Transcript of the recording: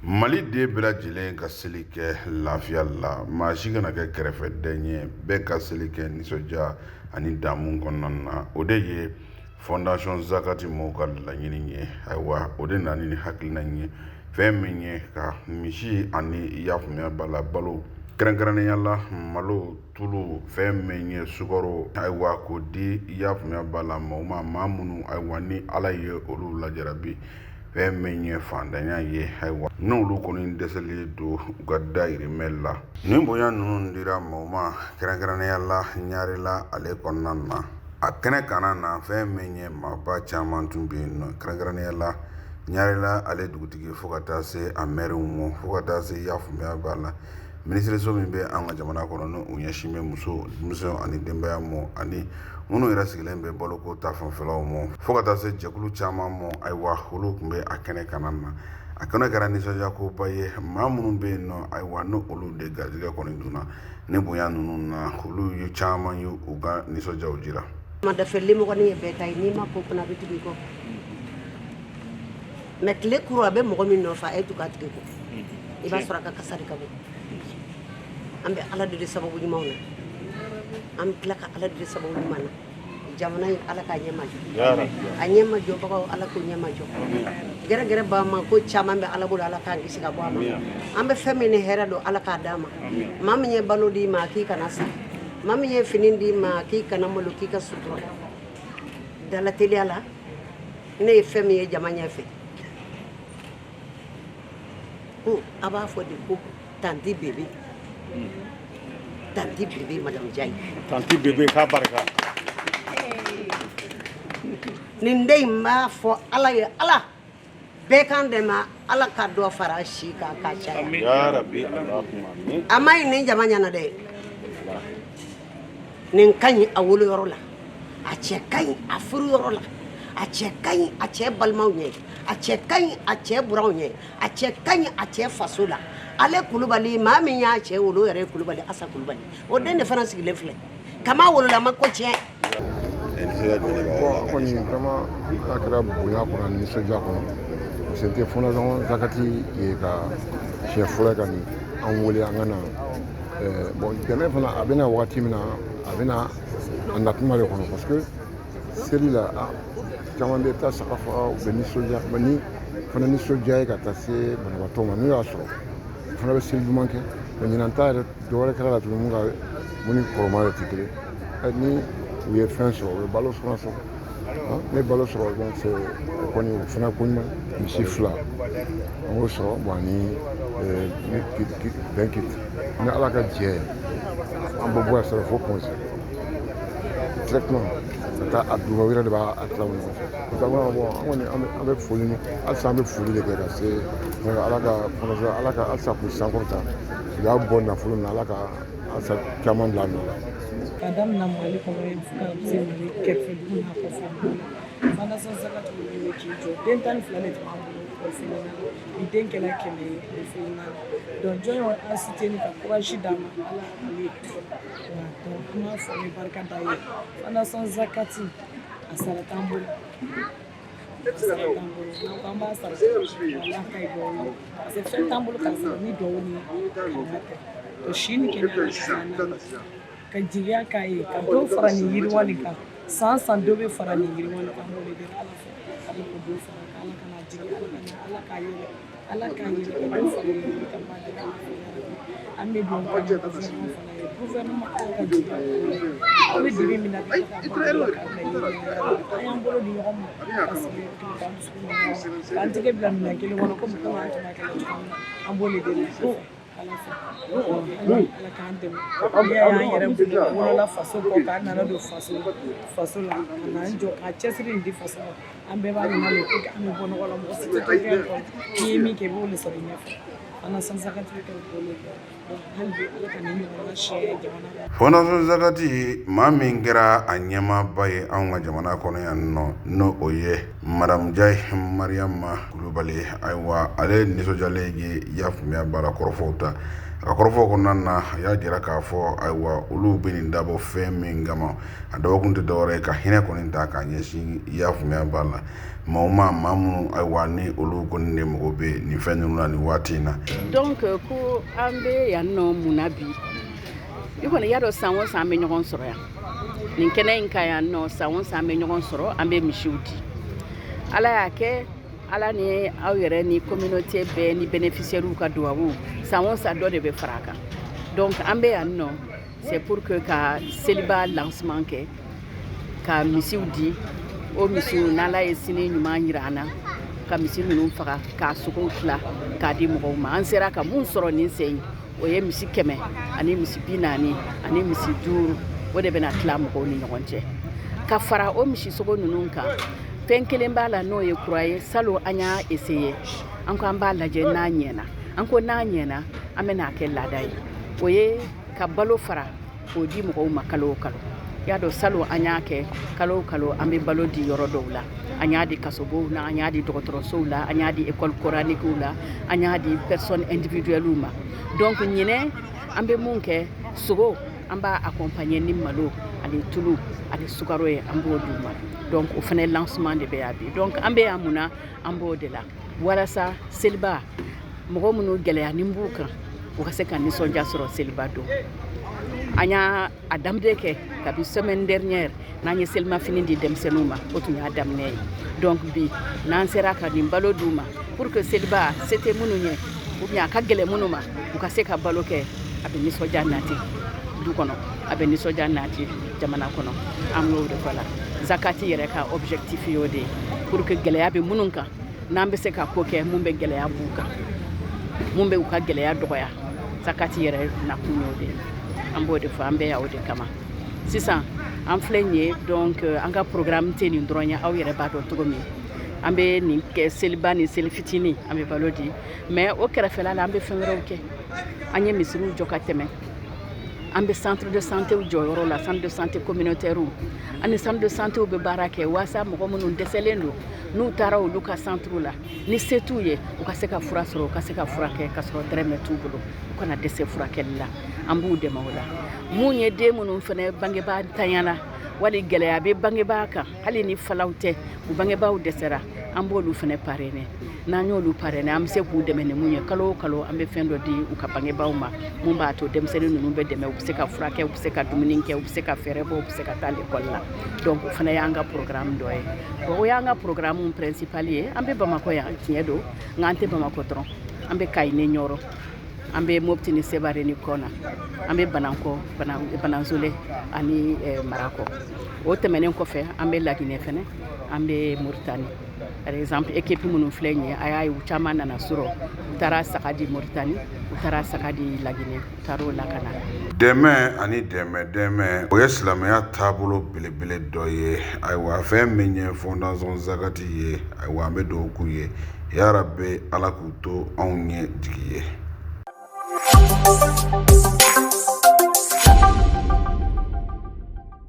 Mali den bɛɛ lajɛlen ka seli kɛ lafiya la, maa si kana kɛ kɛrɛfɛden ye, bɛɛ ka seli kɛ nisɔndiya ani damu kɔnɔna na. O de ye Fondation Zakati mɔgɔw ka laɲini ye. Ayiwa, o de nana ni hakilina ye, fɛn min ye ka misi ani yafaamuya b'a la, balo, kɛrɛnkɛrɛnnenya la malo, tulu, fɛn min ye sukaro, ayiwa, k'o di yafaamuya b'a la maaw ma, maa minnu, ayiwa, ni Ala ye olu lajarabi, fɛn min ye fantanya ye, ayiwa, n'olu kɔni dɛsɛlen don u ka dayirimɛ la. Nin bonya ninnu dira maaw ma kɛrɛnkɛrɛnnenya la Ɲarela ale kɔnɔna na. A kɛnɛ kanna na, fɛn min ye maaba caman tun bɛ yen nɔ, kɛrɛnkɛrɛnnenya la Ɲarela ale dugutigi, fo ka taa se a mɛriw ma, fo ka taa se yafaamuya b'a la minisiriso min bɛ an ka jamana kɔnɔ, n'o ɲɛsin bɛ muso, denmisɛnw ani denbaya ma, ani minnu yɛrɛ sigilen bɛ baloko ta fanfɛlaw ma, fo ka taa se jɛkulu caman ma. Ayiwa, olu tun bɛ a kɛnɛ kanna na. A kɛnɛ kɛra nisɔndiyakoba ye. Maa minnu bɛ yen nɔ, ayiwa, ni olu de garijɛgɛ kɔni donna ni bonya ninnu na, olu ye caman ye u ka nisɔndiyaw jira. Madafɛ limɔgɔnin ye bɛɛ ta ye, n'i ma ko fana a bɛ tugu i kɔ. Mais tile kuru a bɛ mɔgɔ min nɔfɛ, a ye tugu a tigi kɔ, i b'a sɔrɔ a ka kasa de ka bon. An bɛ Ala deli sababu ɲumanw na, an bɛ tila ka Ala deli sababu ɲuman na. Jamana in, Ala k'a ɲɛma jɔ, a ɲɛma jɔbagaw, Ala k'u ɲɛma jɔ. Gɛrɛgɛrɛ b'a ma ko caman bɛ Ala bolo, Ala k'an kisi ka bɔ a ma. An bɛ fɛn min ni hɛrɛ don, Ala k'a d'an ma. Maa min ye balo d'i ma, k'i kana sa. Maa min ye fini d'i ma, k'i kana malo, k'i ka sutura dala teliya la. Ne ye fɛn min ye jama ɲɛfɛ, ko a b'a fɔ de ko tantie Bébé, tantie Bébé, madame Jayi. Tantie Bébé k'a barika. Nin den in b'a fɔ Ala ye, Ala bɛɛ k'an dɛmɛ, Ala ka dɔ fara si kan k'a caya. Ya Rabbi, Allahumma amin. A ma ɲi nin jama ɲɛna dɛ. Nin ka ɲi a woloyɔrɔ la, a cɛ ka ɲi a furuyɔrɔ la, a cɛ ka ɲi a cɛ balimaw ɲɛ, a cɛ ka ɲi a cɛ buranw ɲɛ, a cɛ ka ɲi a cɛ faso la. Ale Kulubali, maa min y'a cɛ wolo, o yɛrɛ ye Kulubali Asa Kulubali, o den de fana sigilen filɛ. Kama wolola ma ko tiɲɛ. Bon, a kɔni vraiment a kɛra bonya kɔnɔ ani nisɔndiya kɔnɔ, parce que n tɛ Fondation Zakati ye ka siɲɛ fɔlɔ ye ka nin an wele an ka na. Bon, dɛmɛ fana a bɛna wagati min na, a bɛna a natuma de kɔnɔ, parce que seli la, a caman bɛ taa saga faga, u bɛ nisɔndiya. Mais ni fana nisɔndiya ye ka taa se banabaatɔ ma, n'u y'a sɔrɔ, u fana bɛ seli duman kɛ. Mais ɲinan ta yɛrɛ, dɔ wɛrɛ kɛra la tuguni, mun ka mun ni kɔrɔma yɛrɛ tɛ kelen. Ni u ye fɛn sɔrɔ, u bɛ balo fana sɔrɔ. Ne balo sɔrɔ, donc c'est o kɔni, o fana ko ɲuman. Misi 2 an k'o sɔrɔ. Bon, ani 20 kits. Ni Ala ka jɛ ye, an bɛ bɔ yan sɔrɔ fo Point G directement ka taa a d'u ma, u yɛrɛ de b'a tila u ni ɲɔgɔn cɛ. Bon, an kɔni an bɛ foli ni halisa an bɛ foli de kɛ ka se Ala ka fondation, Ala ka halisa k'u sankɔrɔta. U y'a bɔ nafolo min na, Ala ka halisa caman bila a nɔ la. Ka daminɛ Mali kɔnɔ yan fo ka se Mali kɛrɛfɛ dugu n'a kɔfɛ dugu la, Fondation Zakati wele k'i jɔ. Den 12 de tun b'an bolo orphelinat la, bi den kɛra 100 ye orphelinat la. Donc jɔn ye an soutenir ka courage d'an ma? Ala, ale. Donc an b'a fɔ, an bɛ barika da ye. Fondation Zakati, a sara t'an bolo, a sara t'an bolo. N'an ko an b'a sara, walahi a ka ɲi duwawu ye, parce que fɛn t'an bolo k'a sara ni duwawu ni kanuya tɛ. O si ni kɛnɛya la ka d'an na, ka jigiya k'a ye ka dɔ fara nin yiriwa nin kan. San san dɔ bɛ fara nin yiriwa nin kan. An b'o de deli Ala fɛ, Ala k'o dɔ fara kan, Ala kana jigin, Ala kana, Ala k'a yɛlɛ, Ala k'a yɛlɛ, ka dɔ fara nin yiri kan. N b'a deli Ala fɛ yarabi. An bɛ dugawu kɛ gouvernement fana ye. Gouvernement, Ala ka jigiya k'u ye. Aw bɛ dibi min na bi, Ala k'a bɔ a la k'a bila yiriwa la yarabi. An y'an bolo di ɲɔgɔn ma ka sigi yɔrɔ kelen, k'an dusukun di ɲɔgɔn ma, k'an tɛgɛ bila minɛn kelen kɔnɔ, komi an tun b'a kɛ cogoya min na. An b'o de deli Ala fɛ. Ala k'an dɛmɛ. N'i y'a ye an yɛrɛ wolola faso kɔ k'an nana don faso la, faso la ka n'an jɔ ka cɛsiri nin di faso ma, an bɛɛ b'a ɲuman de ko an bɛ bɔ nɔgɔ la. Mɔgɔ si tɛ to diɲɛ kɔnɔ. N'i ye min kɛ, i b'o de sɔrɔ i ɲɛfɛ. Fondation Zakati bɛ kɛ k'o de kɛ. Donc hali bi, Ala ka nin ɲɔgɔnna siya jamana kɔnɔ. Fondation Zakati, maa min kɛra a ɲɛmaaba ye anw ka jamana kɔnɔ yan nɔ, n'o o ye madame Jayi Mariyama Kulubali, ayiwa, ale nisɔndiyalen ye yafaamuya baara kɔrɔfɔw ta. A ka kɔrɔfɔ kɔnɔna na, a y'a jira k'a fɔ ayiwa, olu bɛ nin dabɔ fɛn min kama, a dabɔkun tɛ dɔwɛrɛ ye ka hinɛ kɔni ta k'a ɲɛsin, i y'a faamuya b'a la, maaw ma, maa minnu ayiwa ni olu kɔni de mago bɛ nin fɛn ninnu na nin waati in na. Donc ko an bɛ yan nɔ mun na bi? I kɔni y'a dɔn, san o san an bɛ ɲɔgɔn sɔrɔ yan nin kɛnɛ in kan yan nɔ. San o san an bɛ ɲɔgɔn sɔrɔ, an bɛ misiw di. Ala y'a kɛ, Ala ni aw yɛrɛ ni communauté bɛɛ ni bénéficiaires ka duwawu, san o san dɔ de bɛ fara a kan. Donc an bɛ yan nɔ, c'est pour que ka seliba lancement kɛ, ka misiw di. O misiw, n'Ala ye sini ɲuman yira an na, ka misi ninnu faga, k'a sogow tila k'a di mɔgɔw ma. An sera ka mun sɔrɔ nin sen, o ye misi 100 ani misi 40 ani misi 5. O de bɛna tila mɔgɔw ni ɲɔgɔn cɛ. Ka fara o misi sogo ninnu kan, fɛn kelen b'a la, n'o ye kura ye. Salon an y'a essayer, an ko an b'a lajɛ n'a ɲɛna. An ko n'a ɲɛna, an bɛna kɛ laada ye. O ye ka balo fara k'o di mɔgɔw ma kalo o kalo. I y'a dɔn, salon an y'a kɛ kalo o kalo, an bɛ balo di yɔrɔ dɔw la. An y'a di kasobow la, an y'a di dɔgɔtɔrɔsow la, an y'a di école coranique la, an y'a di personnes individuelles ma. Donc ɲinɛ an bɛ mun kɛ? Sogo, an b'a accompagner ni malo ani tulu ani sukaro ye, an b'o d'u ma. Donc o fana lancement de bɛ yan bi. Donc an bɛ yan mun na? An b'o de la walasa seliba, mɔgɔ minnu gɛlɛya ni b'u kan, u ka se ka nisɔndiya sɔrɔ seliba don. An y'a a daminɛ kɛ kabi semaine dernière, n'an ye selimafini di denmisɛnninw ma, o tun y'a daminɛ ye. Donc bi, n'an sera ka nin balo d'u ma pour que seliba, se tɛ minnu ye ou bien a ka gɛlɛn minnu ma, u ka se ka balo kɛ, a bɛ nisɔndiya nati du kɔnɔ, a bɛ nisɔndiya nati jamana kɔnɔ. An b'o de fɔ la. Zakati yɛrɛ ka objectif y'o de ye, pour que gɛlɛya bɛ minnu kan, n'an bɛ se ka ko kɛ mun bɛ gɛlɛya b'u kan, mun bɛ u ka gɛlɛya dɔgɔya. Zakati yɛrɛ nakun y'o de ye. An b'o de fɔ, an bɛ yan o de kama. Sisan an filɛ nin ye. Donc an ka programme tɛ nin dɔrɔn ye. Aw yɛrɛ b'a dɔn cogo min, an bɛ nin kɛ, seliba ni seli fitinin, an bɛ balo di. Mais o kɛrɛfɛla la, an bɛ fɛn wɛrɛw kɛ. An ye misiriw jɔ ka tɛmɛ, an bɛ centre de santé jɔ yɔrɔ la, centre de santé communautaire. Ani centre de santé bɛ baara kɛ walasa mɔgɔ minnu dɛsɛlen don, n'u taara olu ka centre la, ni se t'u ye, u ka se ka fura sɔrɔ, u ka se ka fura kɛ ka sɔrɔ dɛrɛmɛ t'u bolo, u kana dɛsɛ furakɛli la. An b'u dɛmɛ o la. Mun ye den minnu fana bangebaa tanyana, wali gɛlɛya bɛ bangebaa kan, hali ni falaw tɛ, u bangebaaw dɛsɛra, an b'olu fana parrainer. N'an y'olu parrainer, an bɛ se k'u dɛmɛ ni mun ye? Kalo o kalo, an bɛ fɛn dɔ di u ka bangebaaw ma, mun b'a to denmisɛnnin ninnu bɛ dɛmɛ, u bɛ se ka furakɛ, u bɛ se ka dumuni kɛ, u bɛ se ka fɛɛrɛ bɔ, u bɛ se ka taa l'école la. Donc o fana y'an ka programme dɔ ye. Bon, o y'an ka programme principal ye. An bɛ Bamakɔ yan, tiɲɛ don, nka an tɛ Bamakɔ dɔrɔn. An bɛ Kayi ni Ɲɔrɔ, an bɛ Mopti ni Sebare ni Kɔna, an bɛ Banankɔ, Bananzole ani Marakɔ. O tɛmɛnen kɔfɛ, an bɛ Laginɛ fɛnɛ, an bɛ Moritani. Par exemple, équipe minnu filɛ nin ye, a y'a ye, u caman nana sɔrɔ, u taara saga di Moritani, u taara saga di Laginɛ, u taara o la ka na. Dɛmɛ ani dɛmɛ dɛmɛ, o ye silamɛya taabolo belebele dɔ ye. Ayiwa, fɛn min ye Fondation Zakati ye, ayiwa, an bɛ dugawu k'u ye. Yarabi, Ala k'u to anw ye jigi ye.